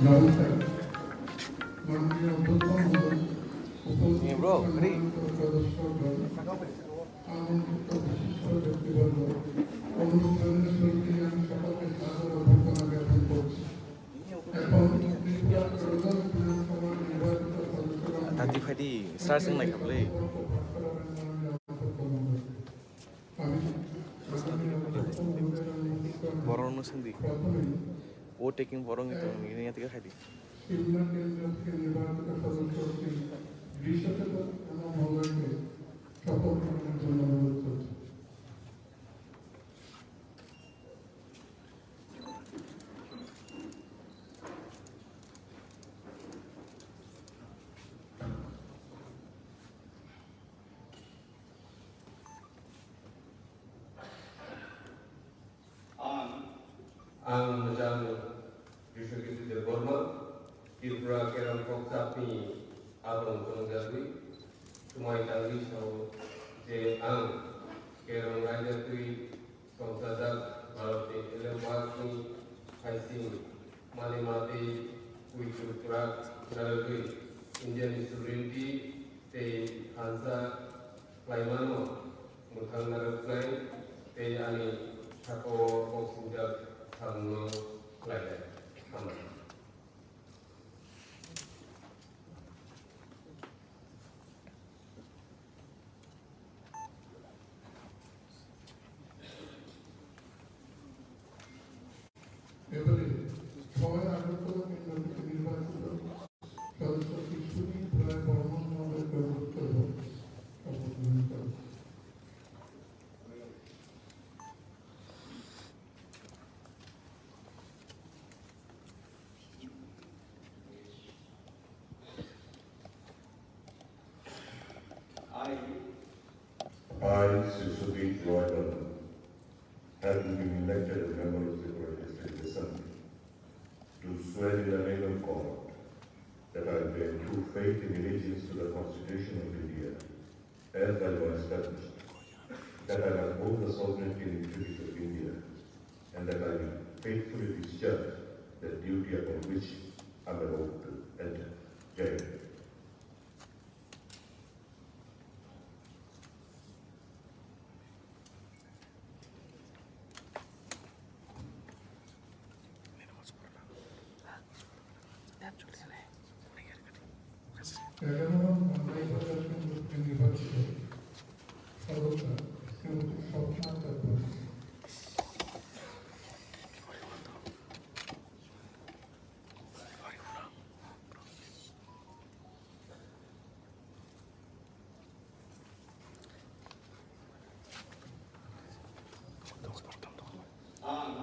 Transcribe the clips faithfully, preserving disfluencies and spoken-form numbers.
নমস্কার। মাননীয় অধ্যক্ষ মহোদয়, উপস্থিত Hey, bro, সম্মানিত সদস্যগণ, আমন্ত্রিত বিশিষ্ট ব্যক্তিবর্গ, অনুষ্ঠানের শুরুতেই আমি সকলকে সাদর অভ্যর্থনা জ্ঞাপন করছি। এখন ত্রিপুরা ত্রয়োদশ বিধানসভার নির্বাচিত সদস্যগণ Tati phai di, sir sing nai kha bwle. আমি আগামী অধ্যক্ষ মহোদয়, Borok no sing di. প্রথমেই O taking borok ni tong ni ya tike khai di. Simna কেন্দ্র থেকে নির্বাচিত সদস্য শ্রী বিশ্বজিৎ রানা মহোদয়কে শপথ গ্রহণের জন্য অনুরোধ করছি। Ang, ang mwchang Biswajit Debbarma, Tripura Kerong Kokchapni adong chongjagwi, swmai tangwi sao je ang Kerong raida twi songchajak Bharatni elembakni phaising manima tei poito kwrak narwgwi Indiani sovereignty tei thansa khlaimano mwthang narwknai tei ani sakao kok singjak samungno khlainai. Hambai. এবারে ছয় আগরতলা কেন্দ্র থেকে নির্বাচিত সদস্য শিশুটি প্রায় বর্মন মহোদয়কে অনুরোধ করব শপথ গ্রহণ করুন। I, I, Sisudit Roy Barman, having been elected a member of the Tripura District Assembly, do swear in the name of God that I bear true faith and allegiance to the Constitution of India, as by law established, that I will uphold the sovereignty and integrity of India, and that I will faithfully discharge the duty upon which I am about to enter. Jai Hind. এগারো নং মান্দাইবাজার কেন্দ্র থেকে নির্বাচিত সদস্য শ্রীমতী স্বপ্না Debbarma. Ang,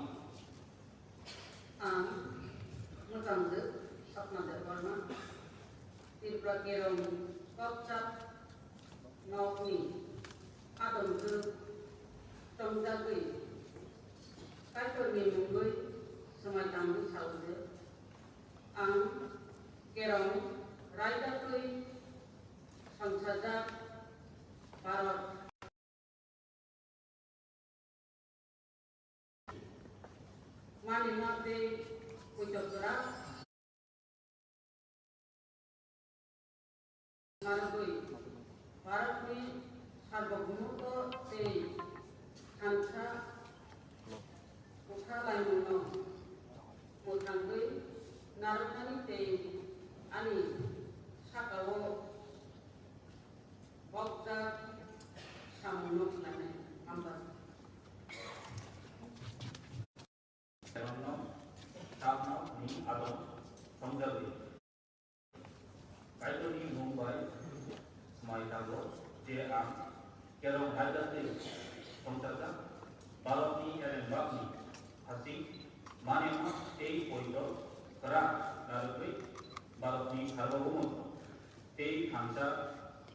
ang mwchangwi Sapna Debbarma, Tripura Kerong Kokchap nokni adongtwi tongjagwi Kaitorni mungwi swmai tangwi sao je, ang Kerong raida twi songchajak Bharat manima tei poito kwrak manwi Bharatni sarbobomoto tei thansa kwthalaimungno mwthangwi narwknani tei ani sakao bokjak samungno khlainai. Hambai. Kerongno sakno ni adong songjagwi. Kaitorni mung bai swmai tabuk je ang Kerong raida twi songchajak Bharatni elembakni hasing manima tei poito kwrak narwgwi Bharatni sarbobomoto tei thansa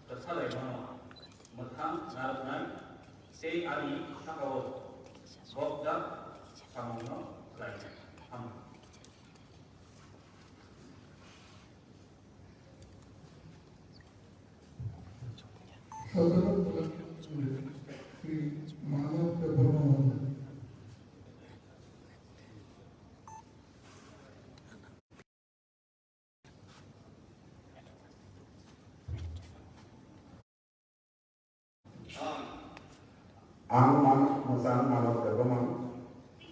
kwthalaimano mwthang narwknai tei ani sakao bokjak samungno khlainai. Hambai. সাধারণ শ্রী মানব দেববর্মা মহোদয়। Ang Manik Mwchang Manav Debbarma,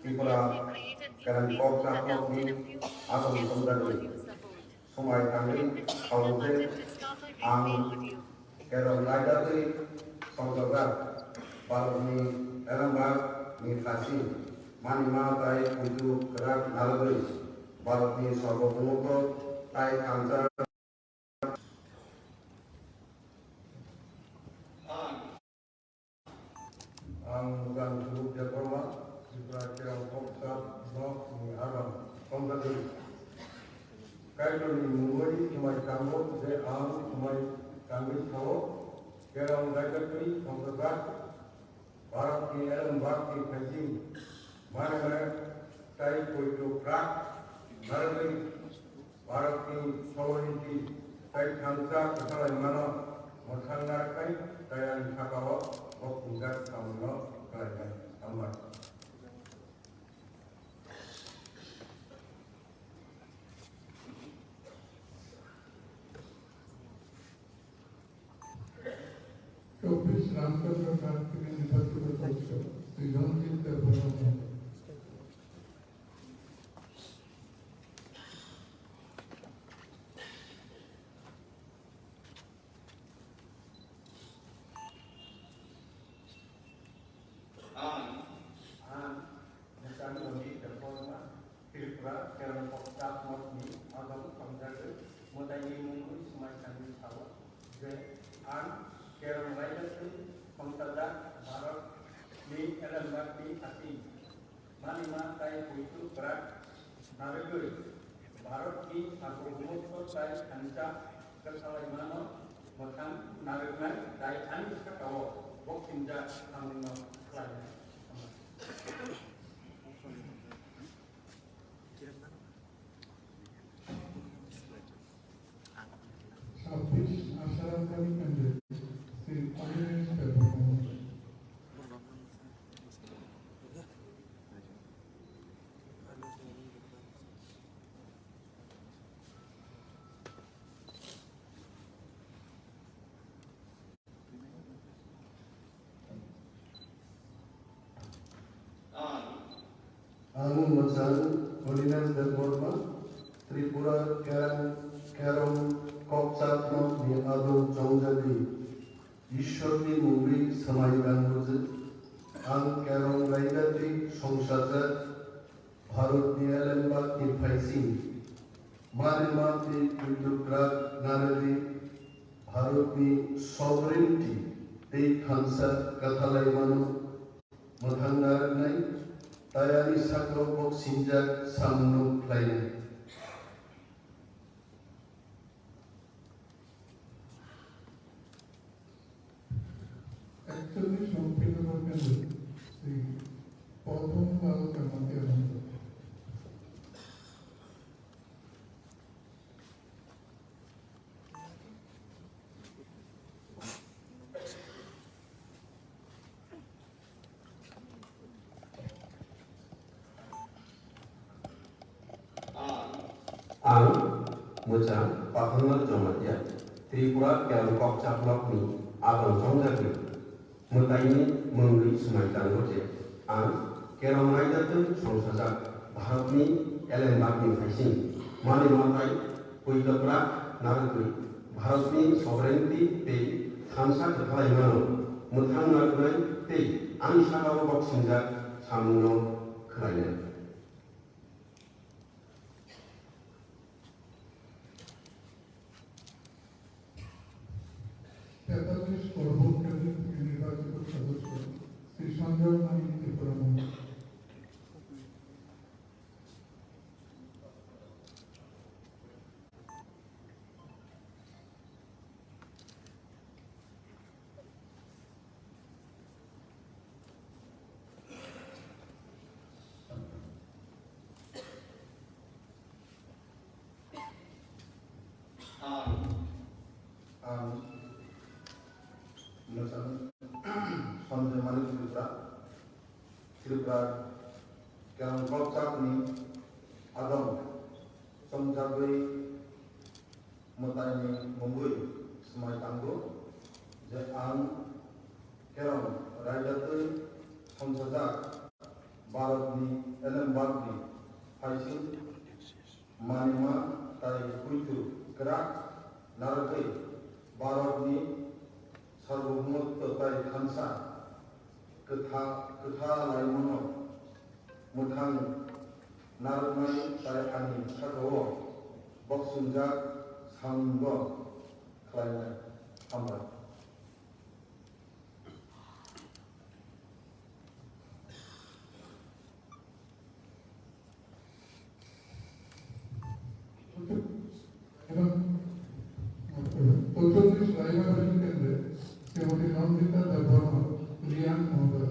Tripura Kerang Kokchap Nokni adong tongjakgwi. Swmai tangwi khago je ang Kerong raida twi songchokjak Bharatni Elembak ni phaising manima tai puitu kwrak narwgwi Bharatni Sarvabhoumoto tai thansa. Ang Mwchang Suruk Debbarma, Tripura Kerong Kokchap Nokni adong tongjakgwi. Kaitorni mungwi swmai tango je ang swmai tangwi sao, Kerong raida twi songchokjak Bharatni Elembak ni phaising manima tai puitu kwrak narwgwi Bharatni sovereignty tai thansa kwthalaimano mwthang narwknai tai ani sakao bo phungjak samungno khlainai. Hambai. চব্বিশ রামচন্দ্র ঘাট থেকে নির্বাচিত সদস্য শ্রী রঞ্জিত দেববর্মা মহোদয়। Ang, ang Mwchang Roni Debbarma, Tripura Kerong Kokchap Nokni adong tongjakgwi mwtaini mungwi swmai tangwi sao je ang Kerong raida twi songchajak Bharatni Elembakni phaising manima tai puitu kwrak narwgwi Bharatni Sarvabhoumoto tai thansa kwthalaimano mwthang narwknai tai ani sakao bo phungjak samungno khlainai. ছাব্বিশ আশারাম খালি কেন্দ্রে শ্রী অনিমেষ দেববর্মা মহোদয়। Ang Mwchang Holinas Debbarma, Tripura Kerang, Kerong Kokchap Nokni adong chongjagwi, Ishwarni mungwi swmai tango je, ang Kerong raida twi songchajak Bharatni Elembakni phaising manima tei puitu kwrak narwgwi Bharatni sovereignty tei thansa kwthalaimano mwthang narwknai tai ani sakao bo singjak samungno khlainai. একচল্লিশ সংখ্যালঘু কেন্দ্র শ্রী পদ্মলাল কামাতিয়া মণ্ডল। Ang Mwchang Pathangnath Jamatia, Tripura Kerong Kokchap Nokni adong chongjagwi mwtaini mungwi swmai tango je ang Kerong raida twi songchajak Bharatni Elembakni phaising manima tai puitu kwrak narwgwi Bharatni sovereignty tei thansa kwthalaimano mwthang narwknai tei ani sakao bo singjak samungno khlainai. তেতাল্লিশ করবুক কেন্দ্র থেকে নির্বাচিত সদস্য শ্রী সঞ্জয় মানিক ত্রিপুরা মণ্ডল। Ang Mwchang Sanjay Manik Tripura, Tripura Kerong Kokchapni adong chongjagwi mwtaini mungwi swmai tango je ang Kerong raida twi songchajak Bharatni elembakni phaising manima tai puitu kwrak narwgwi Bharatni sarbohumotto tai thansa kwtha-, kwtha laimano mwthang narwknai tai ani sakao boksongjak samungno khlainai. Hambai. Emang, emang, Uttor Dish Raimabari Kendra, Srimati Nandita Debbarma, Liang Mohdaya.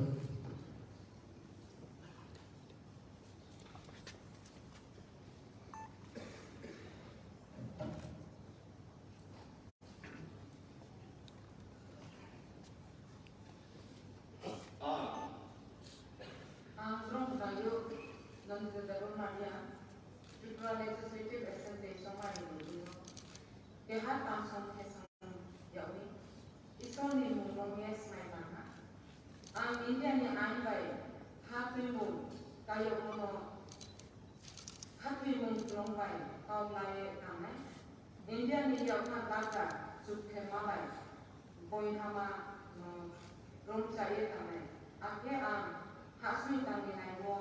Ang Drong Dayu, Nandita Debbarma Liang, Tripura Legislative Assembly Chongmari ni bini keha tamsong thesong yagwi Isor ni mung romya swmai tangha. Ang India ni ain bai ha twimung kayokmano ha twimung kwlwng bai kau laiwi tangnai. India ni yakha data chuk khe malai boihama no romchaiwi tangnai. Akhe ang ha swi tangwi naio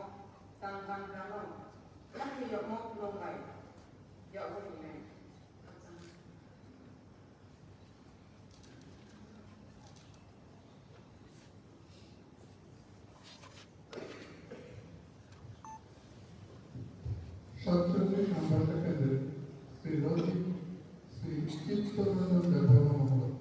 tang bandra no ha thwi yokmo kwlwng bai yogwi rinai. Satchallij number second, Sri Loti, Sri Chittoranjan Debbarma Mohoday.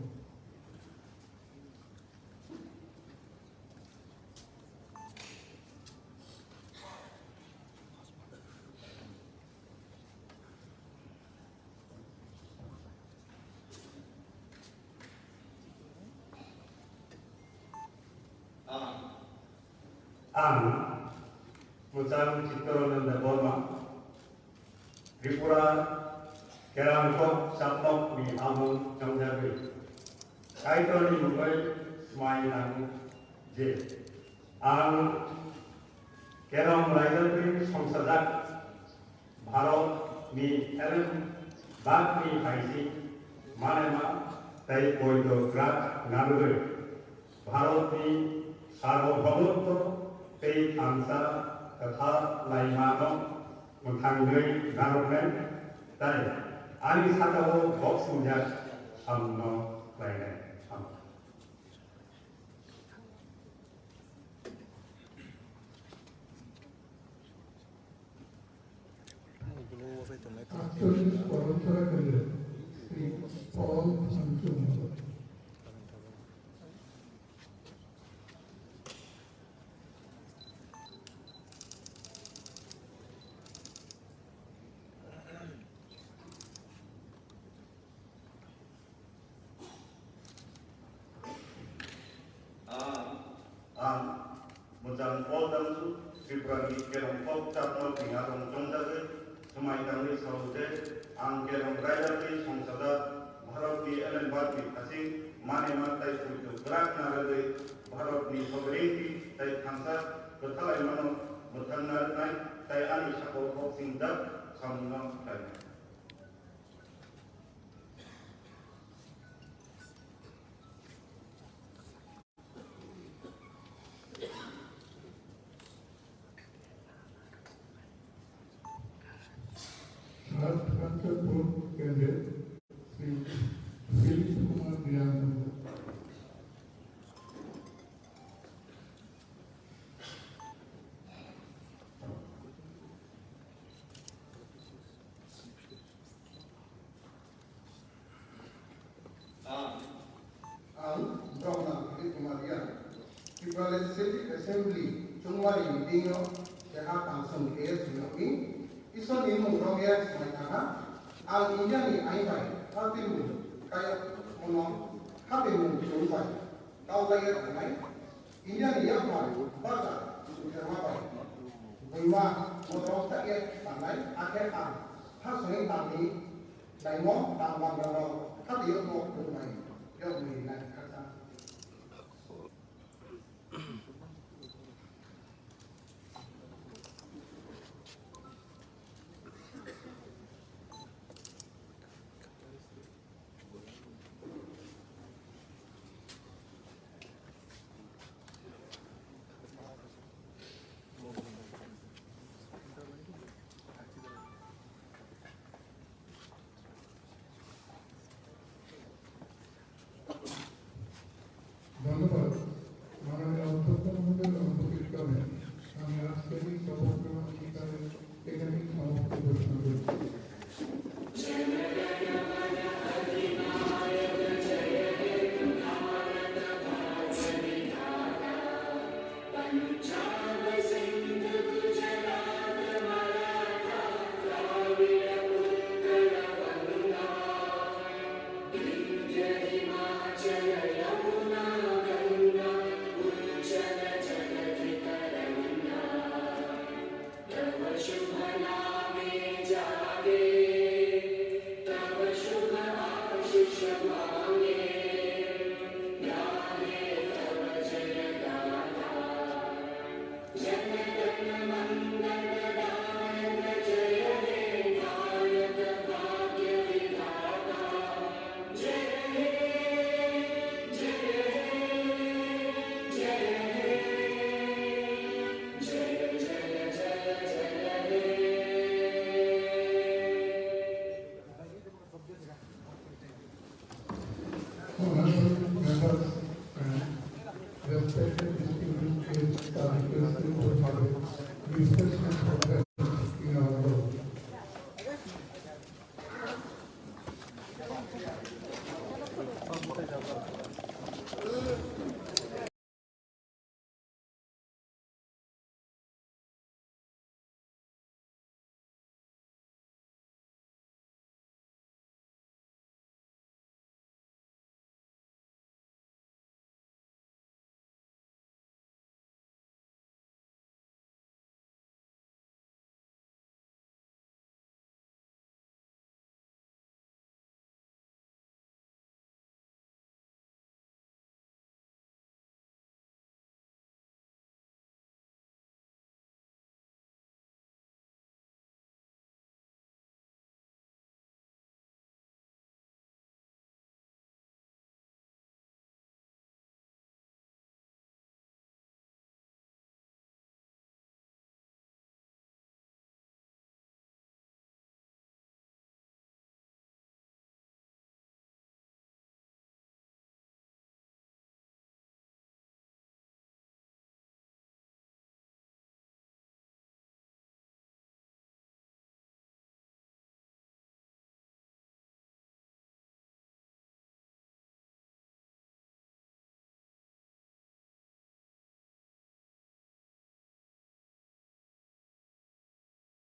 Ang Muchang Chittoranjan Debbarma, Tripura Kerongkok Chakmok ni amung chongjagwi Kaitorni mungwi swmai nango je ang Kerong raidotwi songchajak Bharat ni elem bak ni phaising manema tei poito kwrak narwgwi Bharat ni sarbohomotto tei thansa kwtha laimano mwthangwi narwknai tei ani sakao boksongjak samungno khlainai. Astonis Porompora Kendra, Sri Paul Thamchung. Ang, ang, Muchang Paul Thamchung, Tripura ni Kerongkok Chakmok ni amung chongjagwi swmai tangwi sao je, ang Kerong raidotwi songchajak Bharat ni elem bak ni phaising manema tei poito kwrak narwgwi Bharat ni sovereignty tei thansa kwtha laimano mwthang narwknai tei ani sakao boksongjak samungno khlainai. Sat Kanchanpur Kendra, Sri Philip Kumar Liang. Ang, ang Brahma Philip Kumar Liang, Tripura Legislative Assembly chongmari meeting o keha tangsong khe swngyogwi Isor ni mung romya swmai tangha. Ang India ni ain bai ha twimung kayokmano ha twimung kwlwng bai kau laiya tangnai. India ni yakmar bata chukherma bai buima motom chaya tangnai, hakhe ang ha songwi tangni naimo tang bangrano hati yokmo khulumnai yokni rinai.